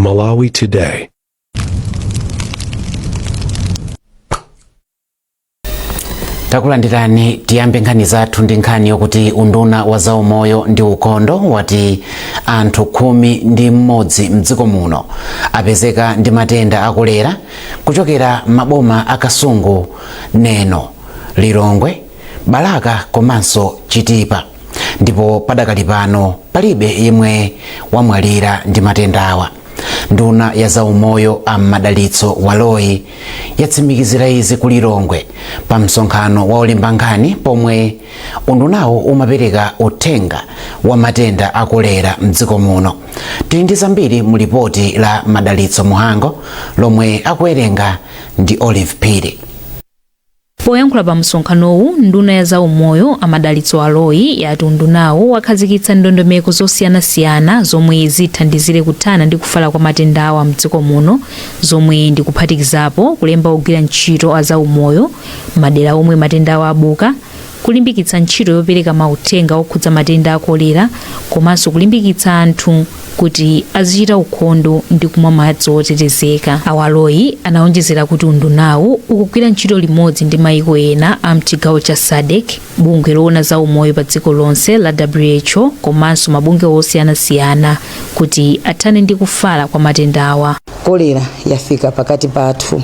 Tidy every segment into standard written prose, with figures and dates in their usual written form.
Malawi Today. Takulandirani. Tiyambe nkhani zathu ndi nkhani yokuti unduna wa zaumoyo ndi ukhondo wati anthu 11 mdziko muno apezeka ndi matenda a kolera kuchokera maboma a Kasungu, Neno, Lilongwe, Balaka komanso Chitipa, ndipo padakali pano palibe yemwe wamwalira ndi matendawa. Nduna ya zaumoyo a Madalitso Baloyi yatsimikizira izi ku Lilongwe pa msonkhano wa olemba nkhani pomwe undunawo umapereka uthenga wa matenda a kolera mdziko muno. Tili ndi zambiri mu lipoti la Madalitso Muhango lomwe akuwerenga ndi Olive Phiri. Poyankhula pa msonkhanowu, nduna ya zaumoyo a Madalitso Baloyi yati undunawo wakhazikitsa ndondomeko zosiyanasiyana zomwe zithandizire kuthana ndi kufala kwa matendawa mdziko muno, zomwe ndi kuphatikizapo kulemba ogwira ntchito a zaumoyo madera omwe matendawa abuka, kulimbikitsa ntchito yopereka mauthenga okhudza matenda a kolera, komanso kulimbikitsa anthu kuti azichita ukhondo ndi kumwa madzi otetezeka. A Baloyi anaonjezera kuti undunawu ukugwira ntchito limodzi ndi mayiko ena a mchigawo cha SADC, bungwe loona za umoyo pa dziko lonse la WHO, komanso mabungwe osiyanasiyana kuti athane ndi kufala kwa matendawa. Kolera yafika pakati pathu,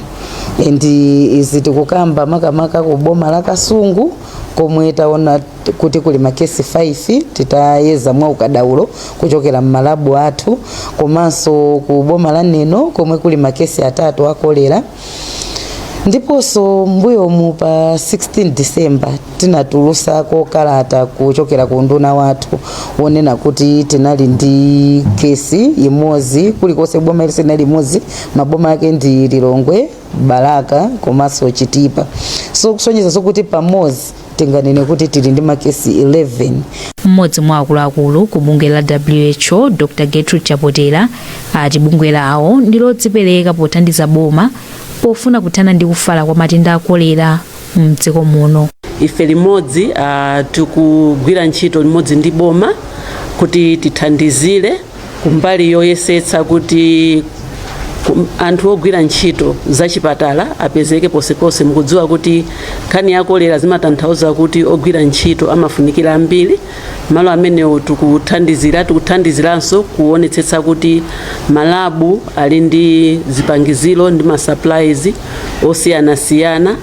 ndi izi tikukamba makamaka ku boma la Kasungu komwe taona kuti kuli makesi 5 titayeza mwa ukadaulo kuchokera m'malabu athu, komanso ku boma la Neno komwe kuli makesi 3 a kolera. Ndiponso mbuyomu pa 16 December tinatulusako kalata kuchokera ku nduna wathu wonena kuti tinali ndi kesi imodzi kulikonse, boma iliyonse inali imodzi. Maboma ake ndi Lilongwe, Balaka komanso Chitipa. So kusonyeza zokuti pamodzi tinganene kuti tili ndi makesi 11. Mmodzi mwa akuluakulu ku bungwe la WHO, Dr Gertrude Chapotera, ati bungwe lawo ndi lodzipereka pothandiza boma pofuna kuthana ndi kufala kwa matenda a kolera mdziko muno. Ife limodzi tikugwira ntchito limodzi ndi boma kuti tithandizire kumbali yoyesetsa kuti anthu ogwira ntchito zachipatala apezeke ponseponse. Mukudziwa kuti nkhani ya kolera zimatanthauza kuti ogwira ntchito amafunikira ambiri. Malo amenewo tikuthandiziranso kuonetsetsa kuti malabu ali ndi zipangiziro ndi ma supplies osiyanasiyana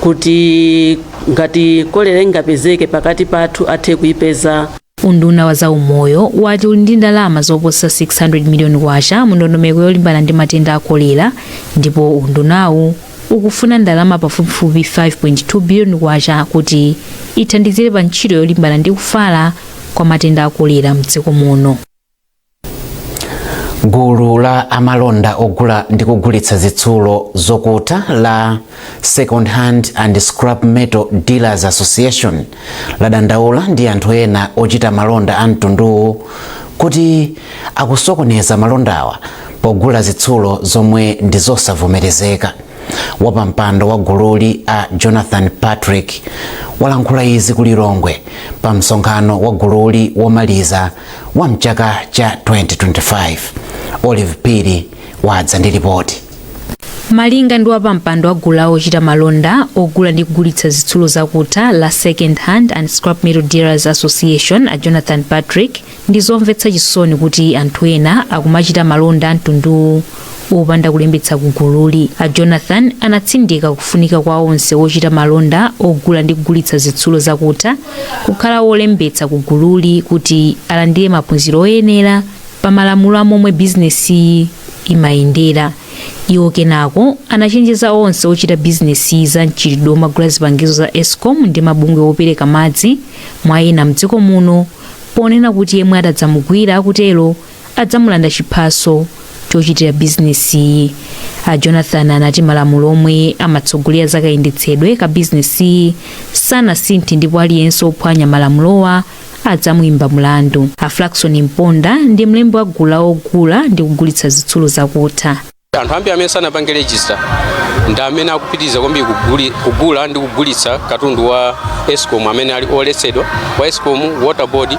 kuti ngati kolera ingapezeke pakati pathu athe kuipeza. Unduna wa zaumoyo wati uli ndi ndalama zoposa 600 miliyoni kwacha mu ndondomeko yolimbana ndi matenda a kolera, ndipo undunawu ukufuna ndalama pafupifupi 5.2 biliyoni kwacha kuti ithandizire pa ntchito yolimbana ndi kufala kwa matenda a kolera mdziko muno. Gulu la amalonda ogula ndi kugulitsa zitsulo zokutha la Second Hand and Scrap Metal Dealers Association ladandaula ndi anthu ena ochita malonda a mtunduwu kuti akusokoneza malondawa pogula zitsulo zomwe ndi zosavomerezeka. Wapampando wa gululi a Jonathan Patrick walankhula izi ku Lilongwe pa msonkhano wa gululi womaliza wa mchaka cha 2025. Olive Phiri wadza ndi ripoti. Malinga ndi wapampando wa gulu la ochita malonda ogula ndi kugulitsa zitsulo zakutha la Second Hand and Scrap Metal Dealers Association a Jonathan Patrick, ndi zomvetsa chisoni kuti anthu ena akumachita malonda a mtunduwu opanda kulembetsa ku gululi. A Jonathan anatsindika kufunika kwa onse ochita malonda ogula ndi kugulitsa zitsulo zakutha kukhala wolembetsa ku gululi kuti alandire maphunziro oyenera pa malamulo amomwe bizinesiyi imayendera. Iwo kenako anachenjeza onse ochita bizinesi za mchitidwe omagula zipangizo za Escom ndi mabungwe opereka madzi mwa ena mdziko muno, ponena kuti yemwe atadzamugwira akutero adzamulanda chiphaso chochitira bizinesiyi. A Jonathan anati malamulo omwe amatsogolera zakayendetsedwe ka bizinesiyi sanasinthe ndipo aliyense ophwanya malamulowa adzamuyimba mlandu. A Flaxon Mponda ndi mlembi wa gulu la ogula ndi kugulitsa zitsulo zakutha. Anthu ambiri amene sanapange register ndi amene akupitiriza kwambiri kugula ndi kugulitsa katundu wa Escom amene ali oletsedwa, wa Escom, Water Board.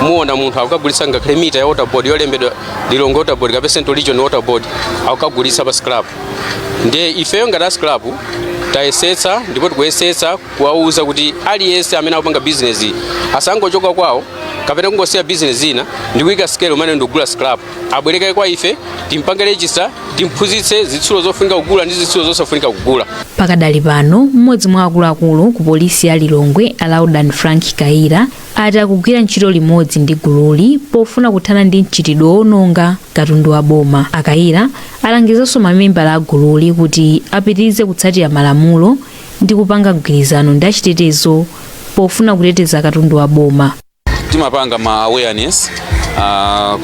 Muona munthu akukagulitsa ngakhale mita ya Water Board yolembedwa Lilongwe Water Board kapena Central Region Water Board, akukagulitsa pa scrap. Ndiye ifeyo ngati a scrap tayesetsa ndipo tikuyesetsa kuwauza kuti aliyense amene akupanga bizinesi asangochoka kwawo kapena kungosiya bizinesi ina ndi kuyika scale umene ndikugula scrap. Abwereke kwa ife, timpange register, timphunzitse zitsulo zofunika kugula ndi zitsulo zosafunika kugula. Pakadali pano, mmodzi mwa akuluakulu ku polisi ya Lilongwe, Alaudan Frank Kaira, ati akugwira ntchito limodzi ndi gululi pofuna kuthana ndi mchitidwe wononga katundu wa boma. Akaira alangizanso mamembala a gululi kuti apitirize kutsatira malamulo ndi kupanga mgwirizano ndi achitetezo pofuna kuteteza katundu wa boma. Timapanga ma awareness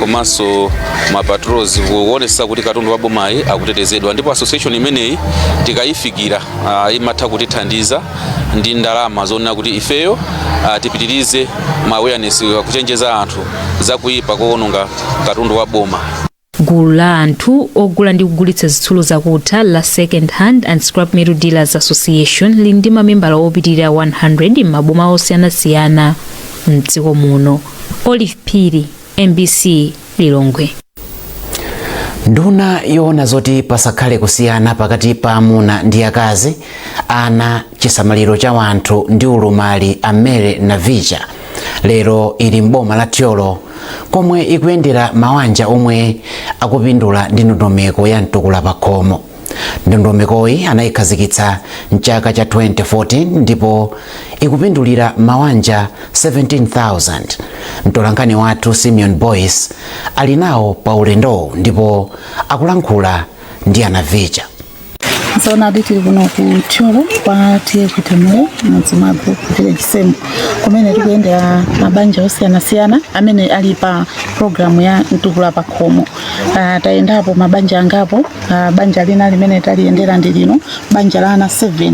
komanso ma patrols kuonetsa kuti katundu wa bomayi akutetezedwa. Ndipo association imeneyi tikayifikira, imatha kutithandiza ndi ndalama zonena kuti ifeyo tipitirize ma awareness, kuchenjeza anthu zakuyipa kowononga katundu wa boma. Gulu la anthu ogula ndi kugulitsa zitsulo zakutha la Second Hand and Scrap Metal Dealers Association lili ndi mamembala opitirira 100 m'maboma osiyanasiyana mdziko muno. Olive Phiri, MBC, Lilongwe. Nduna yoona zoti pasakhale kusiyana pakati pa amuna ndi akazi, ana, chisamaliro cha wanthu ndi ulumali, a Mary Navicha, lero ili mboma la Thyolo komwe ikuyendera mawanja omwe akupindula ndi ndondomeko ya Mtukula Pakhomo. Ndondomekoyi anayikhazikitsa mchaka cha 2014 ndipo ikupindulira mawanja 17,000. Mtolankhani wathu Simeon Boyce ali nawo pa ulendowu ndipo akulankhula ndi a Navicha. Zoonadi, tili kuno ku Thyolo kwa T/A Kwitemule, mudzi mwa Group Village Semu, kumene tikuyendera mabanja osiyanasiyana amene ali pa programu ya Mtukula Pakhomo. Tayendapo mabanja angapo. Banja lina limene taliyendera ndi lino, banja la ana 7.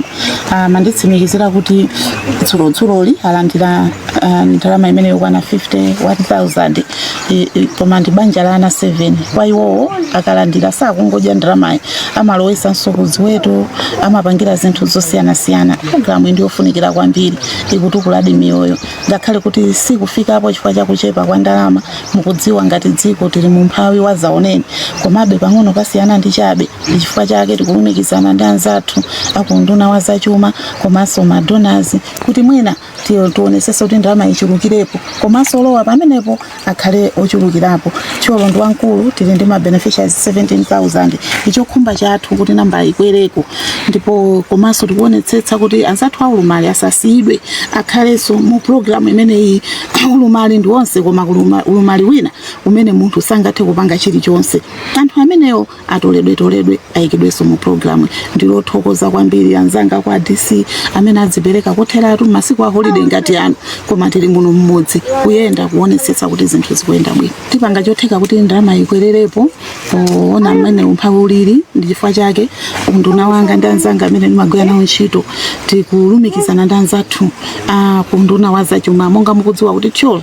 Manditsimikizira kuti dzulodzuloli alandira ndalama imene yokwana 51,000. Koma ndi banja la ana 7. Kwa iwowo, akalandira sakungodya ndalamayi, amalowesanso kuziweto, amapangira zinthu zosiyanasiyana. Programu iyi ndiyofunikira kwambiri, ikutukuladi miyoyo, ngakhale kuti sikufikapo chifukwa chakuchepa kwa ndalama. Mukudziwa ngati dziko tili mu mphawi wa zaoneni, komabe pang'ono pasiyana ndi chabe. Ndi chifukwa chake tikulumikizana ndi anzathu akunduna wa zachuma komanso ma donors kuti mwina tionesese kuti ndalama ichulukirepo, komanso olowa pamenepo akhale ochulukirapo. Thyolo ndi wamkulu, tili ndi ma beneficiaries 17,000. Ichokhumba chathu kuti namba ikwereko, ndipo komanso tikuonetsetsa kuti anzathu aulumali asasiyidwe, akhalenso mu programu imeneyi. Ulumali ndi wonse, koma ulumali wina umene munthu sangathe kupanga chilichonse, anthu amenewo atoledwe toledwe, ayikidwenso mu programu. Ndilothokoza kwambiri anzanga kwa DC amene adzipereka kotheratu masiku a holiday ngati ano, koma tili muno mmudzi kuyenda kuonetsetsa kuti zinthu zikuyenda bwino. Tipanga chotheka kuti ndalama ikwererepo poona mmene umphawi ulili. Ndi chifukwa chake unduna wanga ndi anzanga amene ndimagwira nawo ntchito tikulumikizana ndi anzathu ku unduna wa zachuma. Monga mukudziwa kuti Thyolo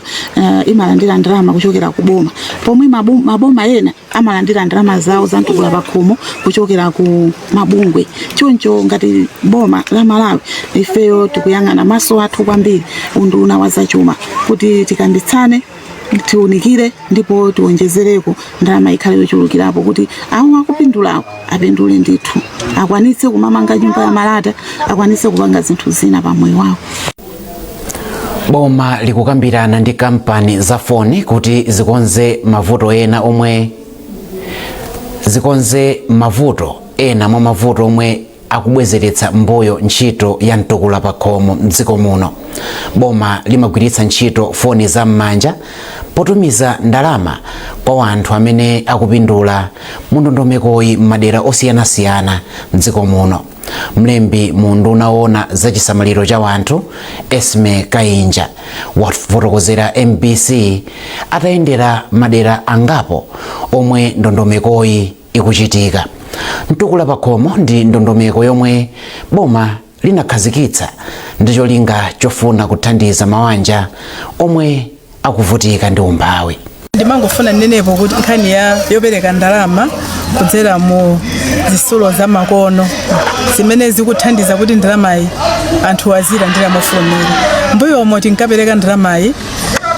imalandira ndalama kuchokera ku boma, pomwe maboma ena amalandira ndalama zawo za Mtukula Pakhomo kuchokera ku mabungwe. Choncho ngati boma la Malawi, ifeyo tikuyang'ana maso athu kwambiri unduna wa zachuma kuti tikambitsane, tiunikire ndipo tionjezereko ndalama ikhale yochulukirapo kuti awo akupindulawo apindule ndithu, akwanitse kumamanga nyumba ya malata, akwanitse kupanga zinthu zina pa moyo wawo. Boma likukambirana ndi kampani za foni kuti zikonze mavuto ena mwa mavuto omwe akubwezeretsa mbuyo ntchito ya Mtukula Pakhomo mdziko muno. Boma limagwiritsa ntchito foni za m'manja potumiza ndalama kwa anthu amene akupindula mu ndondomekoyi m'madera osiyanasiyana mdziko muno. Mlembi mu unduna woona za chisamaliro cha wanthu, Esme Kainja, wafotokozera MBC atayendera madera angapo omwe ndondomekoyi ikuchitika. Mtukula Pakhomo ndi ndondomeko yomwe boma linakhazikitsa ndi cholinga chofuna kuthandiza mawanja omwe akuvutika ndi umphawi. Ndimangofuna ndinenepo kuti nkhani ya yopereka ndalama Kudzera mu zitsulo za makono zimene zikuthandiza kuti ndalamayi anthu azilandira mofulumira. Mbuyomo tinkapereka ndalamayi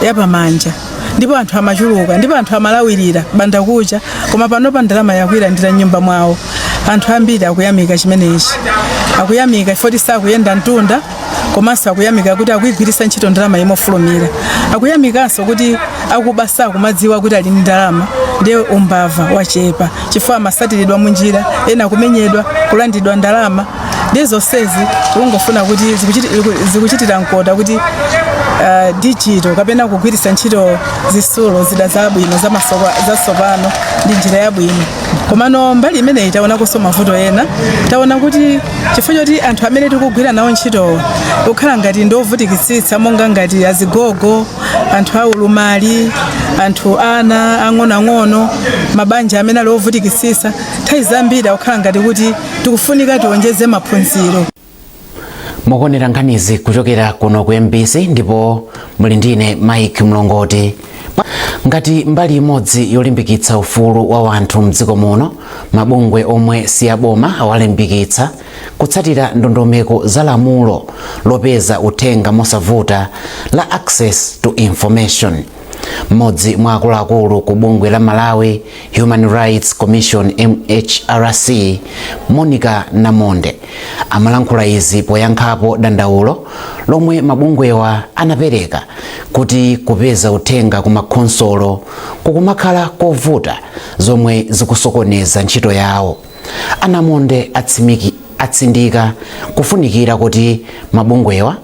yapamanja ndipo anthu amachuluka ndipo anthu amalawirira banda kucha, koma panopa ndalama yakuyilandira m'nyumba mwawo. Anthu ambiri akuyamika chimenechi, akuyamika ifoti sakuyenda mtunda, komanso akuyamika kuti akuyigwiritsa ntchito ndalama imofulumira. Akuyamikanso kuti akuba sakumadziwa kuti ali ndi ndalama, ndiye umbava wachepa chifukwa amasatiridwa munjira, ena kumenyedwa, kulandidwa ndalama. Ndiye zonsezi tikungofuna kuti zikuchitira mkota kuti digital kapena kugwiritsa ntchito zitsulo, zida zabwino zatsopano ndi njira yabwino. Komano mbali imeneyi taonakonso mavuto ena. Taona kuti chifukwa choti anthu amene tikugwira nawo ntchitowa kukhala ngati ndiovutikitsitsa, monga ngati azigogo, anthu aulumali, anthu ana ang'onoang'ono, mabanja amene ali ovutikitsitsa, nthawi zambiri akukhala ngati kuti tikufunika tionjeze maphunziro. Mukuonera nkhanizi kuchokera kuno ku MBC ndipo muli ndine Mike Mlongoti. Ngati mbali imodzi yolimbikitsa ufulu wa wanthu mdziko muno, mabungwe omwe si aboma awalimbikitsa kutsatira ndondomeko za lamulo lopeza uthenga mosavuta la Access to Information. Mmodzi mwa akuluakulu ku bungwe la Malawi Human Rights Commission, MHRC, Monica Namonde, amalankhula izi poyankhapo dandaulo lomwe mabungwewa anapereka kuti kupeza uthenga ku makhonsolo kukumakhala kovuta, zomwe zikusokoneza ntchito yawo. Anamonde atsindika kufunikira kuti mabungwewa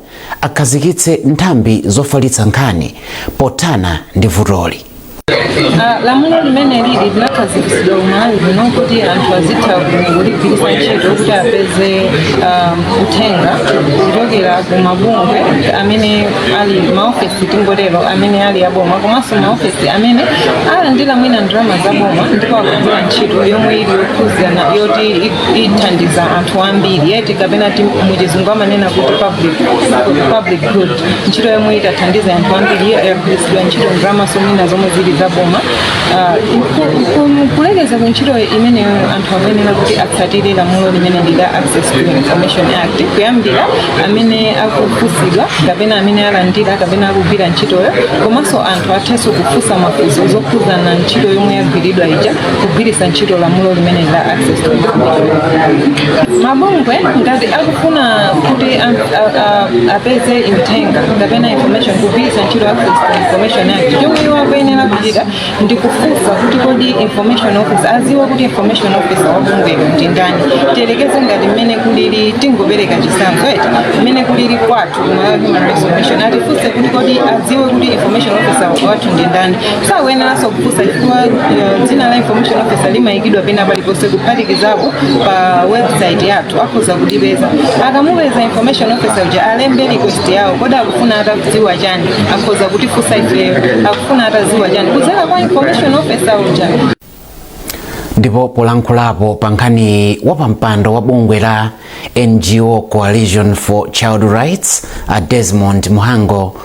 akhazikitse nthambi zofalitsa nkhani pothana ndi vutoli. Lamulo limene lili linakhazikitsidwa kumalawi kuno kuti anthu azitha kuligwiritsa ntchito kuti apeze uthenga kuchokera ku mabungwe amene ali maofesi, tingotero, amene ali aboma komanso maofesi amene alandira mwina ndalama za boma ndipo akugwira ntchito yomwe ili yokhuzana yoti ithandiza anthu ambiri yeti, kapena muchizungu amanena kuti public good, ntchito yomwe itathandiza anthu ambiri, yagwiritsidwa ntchito ndalama mwina zomwe zili za boma. Kulekeza ku ntchito imeneyo, anthu akuyenera kuti atsatire lamulo limene ndi la Access to Information Act, kuyambira amene akufunsidwa kapena amene alandira kapena akugwira ntchitoyo, komanso anthu athenso kufunsa mafunso zokhuzana ntchito yomwe yagwiridwa ija, kugwiritsa ntchito lamulo limene la Access to Information. Mabungwe ngati akufuna kuti apeze uthenga kapena information kugwiritsa ntchito Access to Information Act, chomwe iwo akuyenera kuchita ndi kufunsa kuti kodi information officer, aziwe kuti information officer wa bungwelo ndi ndani. Tiyerekeze ngati mmene kulili, tingopereka chitsanzo eti, mmene kulili kwathu ku Malawi Human Rights Commission, atifunse kuti kodi adziwe kuti information officer wathu ndi ndani, sakuyeneranso kufunsa chifukwa dzina la information officer limayikidwa pena paliponse, kuphatikizapo pa website yathu, akhoza kutipeza. Akamupeza information officer uja, alembe request yawo, kodi akufuna atadziwa chani? Akhoza kutifunsa ifeyo akufuna atadziwa chani kudzera kwa information officer uja. Ndipo polankhulapo pa nkhani, wapampando wa bungwe la NGO Coalition for Child Rights, a Desmond Muhango,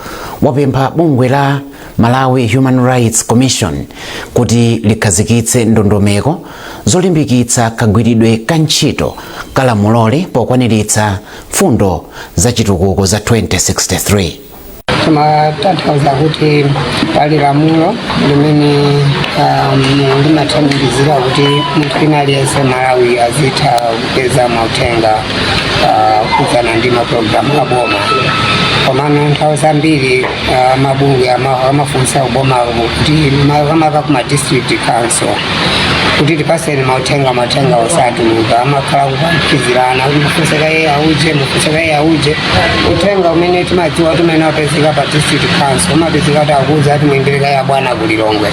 wapempha bungwe la Malawi Human Rights Commission kuti likhazikitse ndondomeko zolimbikitsa kagwiridwe ka ntchito ka lamuloli pokwaniritsa mfundo za chitukuko za 2063. Timatanthauza kuti pali lamulo limene limathandizira kuti munthu wina aliyense Malawi azitha kupeza mauthenga kudzana ndi mapulogalamu aboma. Komano nthawi zambiri mabungwe amafunsa kuboma kuti amaka kuma district council kuti tipaseni mauthenga, mauthenga osatuluka. Amakhala kupamphizirana kuti mufunseka iye auje, mufunseka iye auje. Uthenga umene timadziwa kuti umene wapezeka pa district council umapezeka kuti akuuza kuti muimbireka ya bwana kulilongwe,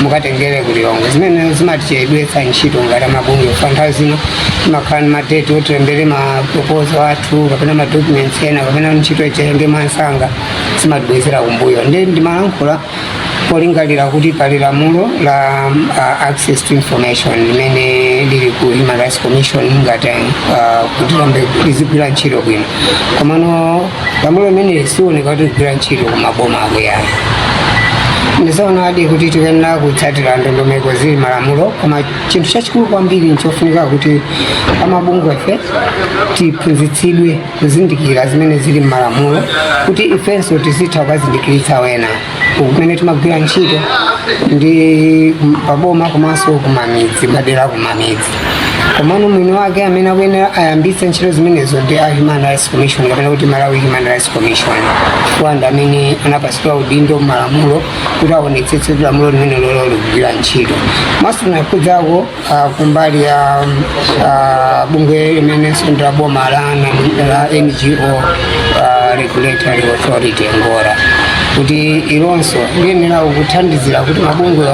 mukatengere kulilongwe, zimene zimatichedwetsa ntchito ngati amabungwe. Fa nthawi zino timakhala ndi ma date otilembere ma proposal athu kapena ma documents ena kapena ntchito ichayende mwansanga, zimatibwezera kumbuyo. Ndi ndimalankhula polingalira kuti pali lamulo la Access to Information limene lili ku Human Rights Commission ngati kuti lambe lizigwira ntchito bwino, komano lamulo limene sioneka kuti ligwira ntchito kumaboma akuyani. Ndizoonadi kuti tikuyenera kutsatira ndondomeko zili malamulo, koma chinthu chachikulu kwambiri nchofunika kuti amabungwe ife tiphunzitsidwe kuzindikira zimene zili m'malamulo, kuti ifenso tizitha kukazindikiritsa wena kumene timagwira ntchito ndi paboma komanso kumamidzi, madera kumamidzi. Komano mwini wake amene akuyenera ayambitse ntchito zimenezo ndi a Human Rights Commission, kapena kuti Malawi Human Rights Commission, chifukwa ndi amene anapatsidwa udindo m'malamulo kuti aonetsetse kuti lamulo limene lolo likugwira ntchito. Maso tinakhudzako kumbali ya bungwe limenenso ndi la boma la NGO Regulatory Authority, NGORA, kuti ilonso liyenera kuthandizira kuti mabungwe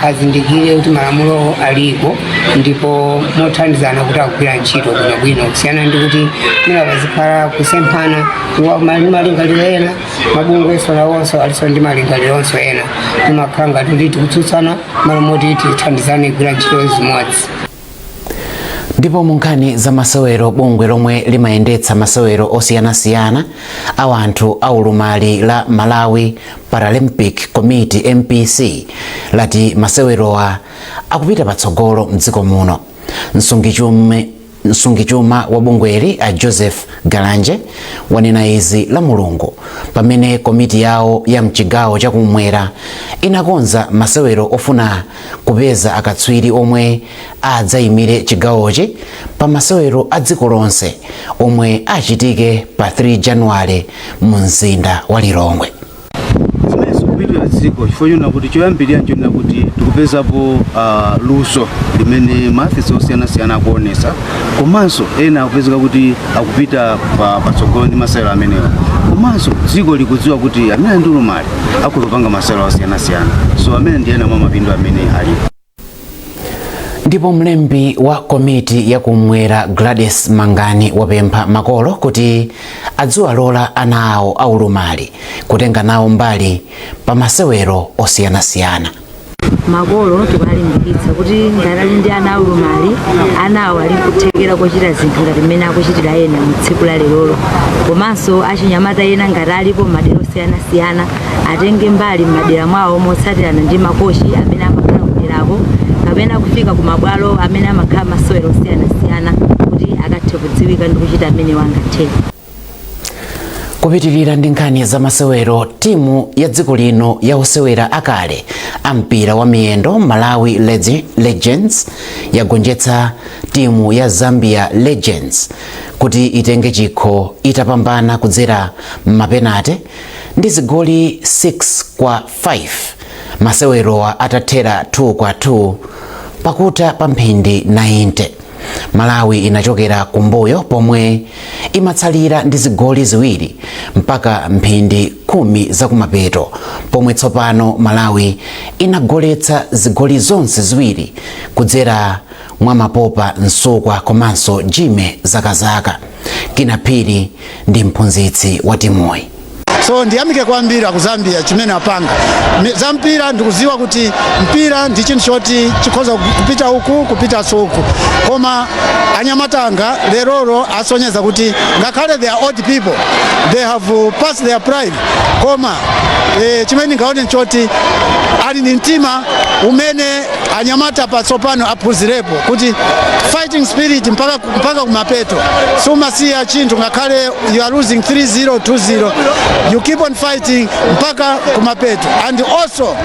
azindikire kuti malamulo aliko ndipo mothandizana kuti akugwira ntchito bwinobwino, kusiyana ndi kuti mwina pazikhala kusemphana ndi malingaliro ena, mabungwenso nawonso alinso ndi malingaliro ena, timakhala ngati kuti tikutsutsana malo moti tithandizane kugwira ntchito zimodzi. Ndipo mu nkhani za masewero, bungwe lomwe limayendetsa masewero osiyanasiyana a anthu aulumali la Malawi Paralympic Committee, MPC, lati masewerowa akupita patsogolo mdziko muno. Msungichuma wa bungweli a Joseph Galanje wanena izi la Mulungu pamene komiti yawo ya mchigawo chakumwera inakonza masewero ofuna kupeza akatswiri omwe adzayimire chigawochi pa masewero a dziko lonse omwe achitike pa 3 Januwale mu mzinda wa Lilongwe. Zimene zikupitira dziko, chifukwa chona kuti choyambirira nchonena kuti tikupezapo luso limene maafisa osiyanasiyana akuonesa, komanso ena akupezeka kuti akupita patsogolo ndi masewero amenewa, komanso dziko likudziwa kuti amene ali ndi ulumali akuzopanga masewero osiyanasiyana. So amene ndi ena mwa mapindu amene alipo. Ndipo mlembi wa komiti yakumwera Gladys Mangani wapempha makolo kuti adziwalola ana awo aulumali kutenga nawo mbali pa masewero osiyanasiyana. Makolo tikuwalimbikitsa kuti ngati ali ndi ana aulumali, ana awo ali kuthekera kochita zinthu ngati mmene akuchitira ena mu tsiku la lerolo. Komanso achinyamata ena ngati alipo m'madera osiyanasiyana, atenge mbali m'madera mwawo motsatirana ndi makochi amene amakhala kuderako kapena kufika ku mabwalo amene amakhala masewero osiyanasiyana, kuti akathe kudziwika ndi kuchita amene wangathe. Kupitirira ndi nkhani za masewero, timu ya dziko lino ya osewera akale a mpira wa miyendo, Malawi Legends, yagonjetsa timu ya Zambia Legends kuti itenge chikho itapambana kudzera mapenate ndi zigoli 6 kwa 5, masewerowa atathera 2 kwa 2 pakutha pa mphindi 90. Malawi inachokera kumbuyo pomwe imatsalira ndi zigoli 2 mpaka mphindi 10 zakumapeto, pomwe tsopano Malawi inagoletsa zigoli zonse ziwiri kudzera mwa Mapopa Msukwa komanso Jime Zakazaka. Kinaphiri ndi mphunzitsi wa timuyi. So ndiyamike kwambiri aku Zambia chimene apanga. Za mpira, ndikuziwa kuti mpira ndi chinthu choti chikhoza kupita uku, kupitanso uku, koma anyamatanga lerolo asonyeza kuti ngakhale they are old people, they have passed their prime, koma chimene ndingaone nchoti ali ni mtima umene anyamata patsopano aphunzirepo, kuti fighting spirit mpaka kumapeto, sumasiya chinthu ngakhale you are losing 3-0, 2-0, you keep on fighting mpaka kumapeto. And also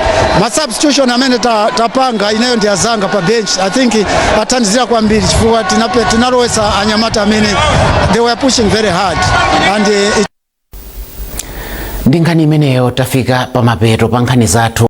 ma substitution amene tapanga ineyo ndi azanga pa bench, I think athandizira kwambiri, chifukwa tinalowesa anyamata amene they were pushing very hard and Ndi nkhani imeneyo tafika pamapeto pa nkhani zathu.